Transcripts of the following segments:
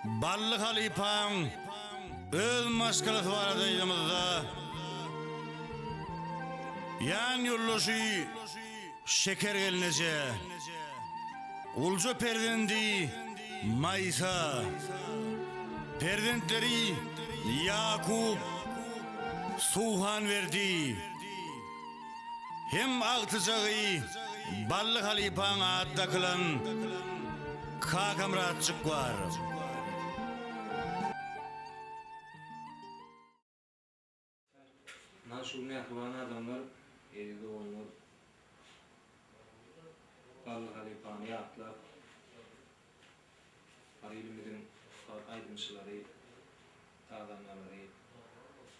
Bally halypaň öz maşgalasy barada aýdamyzda, ýan ýoldaşy Şeker gelneje, ulja perzendi Maýsa, perzentleri Ýakup, Suhanberdi hem agtyjagy Bally halypaň ady dakylan Kakamyratjyk bar. Ynha şu mähriban adamlar, eziz doganlar Bally halypany ýatlap, Mary ilimiziň ussat aýdymçylary, sazandalary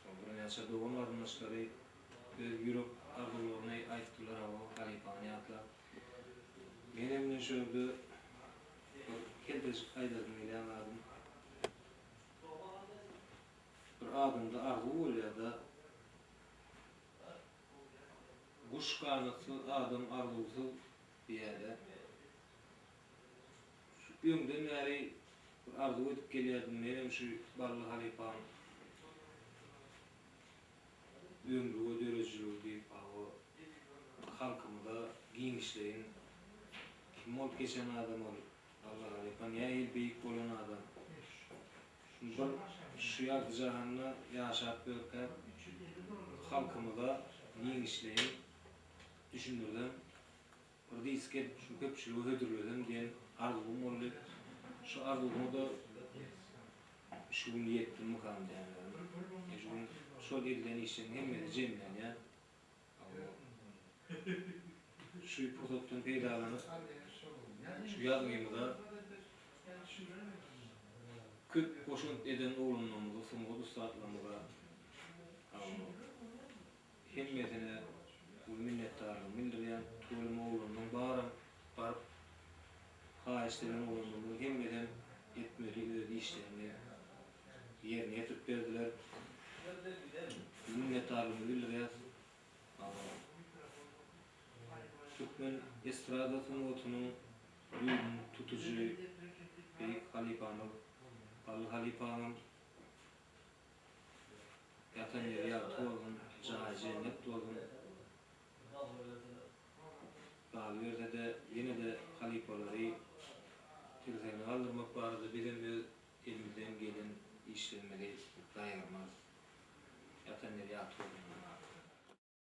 we birnäçe dogan-garyndaşlary öz ýürek arzuwlaryny aýtdylar hawa halypany ýatlap. Menem ine şu ýerde bir keltejik aýdasym gelýän zadym. Bir adamda arzuw bolýada Guş ganatsyz adam arzuwsyz diýýädä. Şu öňden bäri bir arzuw edip gelýärdim menem şu Bally halypaň ömri we döredijiligi diýip hawa halkymyza giňişleýin kim bolup geçen adam ol Bally halypa nähili beýik bolan adam şuny bir şu ýagty jahanda ýaşap ýörkäk halkymyza giňişleýin düşündirsem Bir disk edip şu köpçülige hödürlesem diýen arzuwym boldy. Şu arzuwyma-da şu gün ýetdimmikam diýýän. E şu gün şol edilen işleriň hemmesi jemlenýär. Şu pursatdan peýdalanyp, şu ýazgymyza köp goşant eden oglanlarymyza, sungat ussatlarymyza Hemmesine uly minnetdarlygymy bildirýän. Tüweleme oglanlaň baram baryp haýyşt eden oglanlarymyzyň hemmesem etmeli öz işlerini ýerine ýetirip berdiler. Minnetdarlygymyzy bildirýäs. Türkmen estrada sungatynyň düýbüni tutujy beýik halypamyz Bally halypamyň Ýatan ýeri ýagty bolsun, jaýy jennet bolsun. Galyberse-de, ýene-de halypalary tirsegine galdyrmak barada bizem öz elimizden gelen işlerimizi gaýgyrmarys. Ýatan ýeri ýagty bolsun.